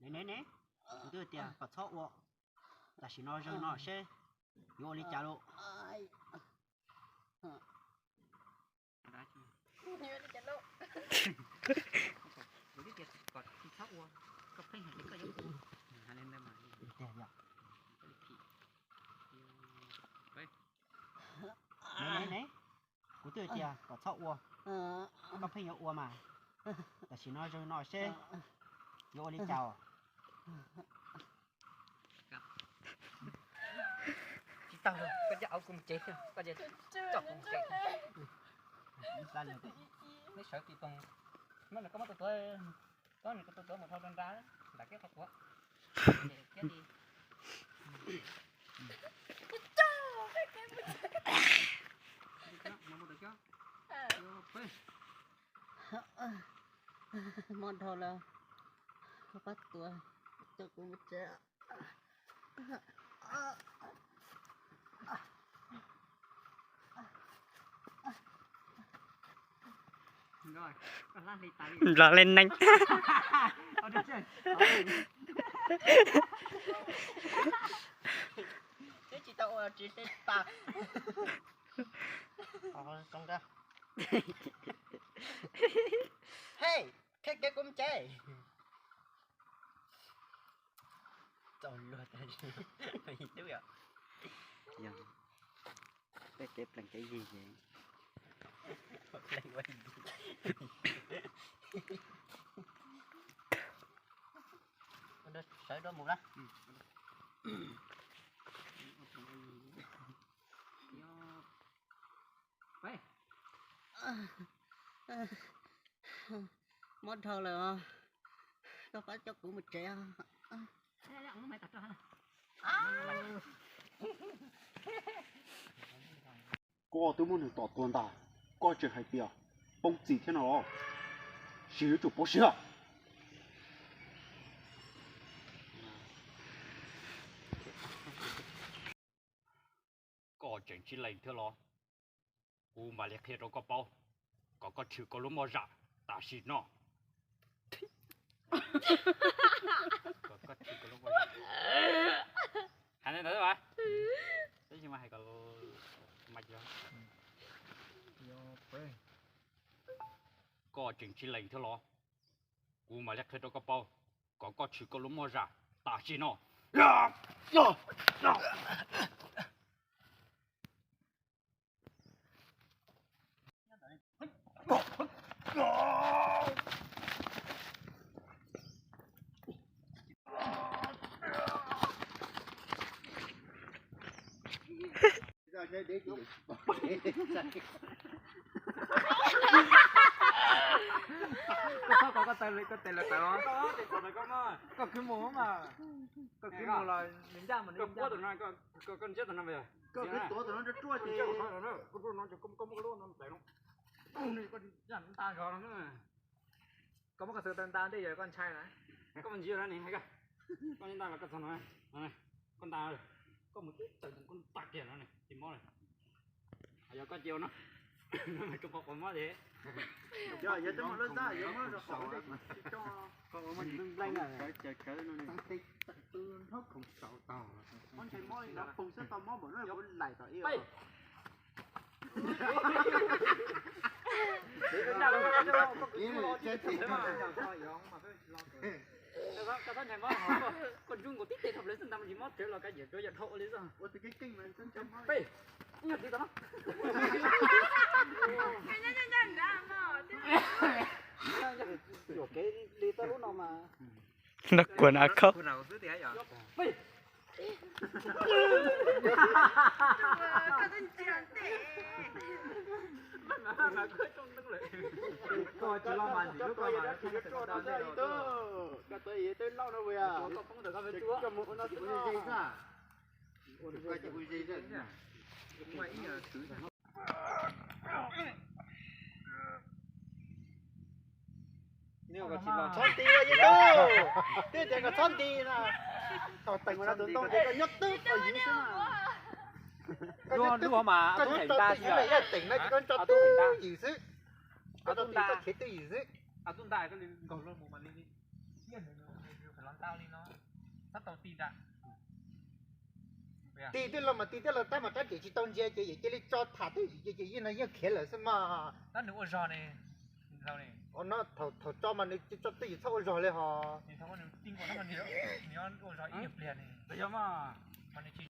Ne ne ne, kuv twb tias kom txhob ua, tam sim no zoo no seb yuav ua li cas lauj. Ne ne ne, kuv twb tias kom txhob ua, koj pheej yuav ua mas. Tam sim no zoo no seb yuav ua li cas. Tsis tau, koj coj auv kuv mus tsev, koj coj kuv mus tsev. Neb sawv tim toog, koj muab tus tuav, koj nws tus tuav mus dhau rau nrad, nram keb qhov tuav. Thiab li. Mob dhau lawm, pab tuav, coj kuv mus tsev. Los li neeg. Twb tsis tau ua tsis tau. Hej, qhia kev kuv mus tsev. Txaus luag tas li, tub yom. Yog peb kev plees kev yig ces plees ua yig. Sawv dua mus na. Mob dhau lawm os, koj pab coj kuv mus tsev os. Koj twb muab nws tom tuag ntag, koj tseem hais tias poob txim thiab no los? Siv yuav tsum poob siab. Koj tseem tsis lees thiab los? Kuv mam li qhia rau koj paub, kom koj tshwm koj lub moj zam tam sim no. Kom koj tshwm koj lub moj zam. Hais li ntawd mas, tab sis mas hais kom mas, koj tseem tsis lees thiab los? Kuv mam li qhia rau koj paub, kom koj tshwm koj lub moj zam tam sim no. Koj txhob kom koj taw li koj tes lawv tawv os. Koj khwv mus mas, koj khwv mus los nws ncaj mas nws ncaj. Koj ntsiab tus no mas yog. Koj khwv tuav tus no rua rua ces. Koj muab koj lub no ntawm no. Koj muab koj xwb taw nta ntej yog koj ntshai na. Koj mus ntsia na, koj nta los koj txog no, koj nta, koj mus twb tawm koj nta kiag no, tsis mob li. Yog koj cia no, koj qhov qhov mob ces. Yog, yog twb muaj lub zaj yuav muab rau saud, tsis tso. Koj ua muaj npleej npleej na. Sawv sawv no, tag tes tawm tu nrhob khoom saud tau. Mob ntshai mob li no, khoom xwb tau mob npaum no kuv laim tom ib. Koj txhob ntshai mob, koj ntsub nkaus tib teg dhau lawv xwb ntag mas tsis mob, tsev los kav liam rau yam dhau ua li xwb. Peb, ib nyuag twv tom no. Yuam kev li tau lub no mas. Nrog kuas av khaub. Txhob nti, twb tias kom txhob nti na. Tau teem ua tus ntoo ces koj nyob twb koj yim xwb na. Koj nyob twb koj nyob tso tim yim na, koj nco twb yim xwb. Koj tso tim koj khiav twb yim xwb. Tab tau ti nram. Ti twb los mas ti thiab los tab mas rab riam tsis tau ntsia ces yawm cia li tso tham twb yim ces yij no yeej khiav lawm xwb mas. Tab nws ua zog ne. Ua no thaum tso mas nws tso twb yim txhob ua zog li hos. Nws ua zog ib nyuag pliag ne. Yog mas. Nws tsis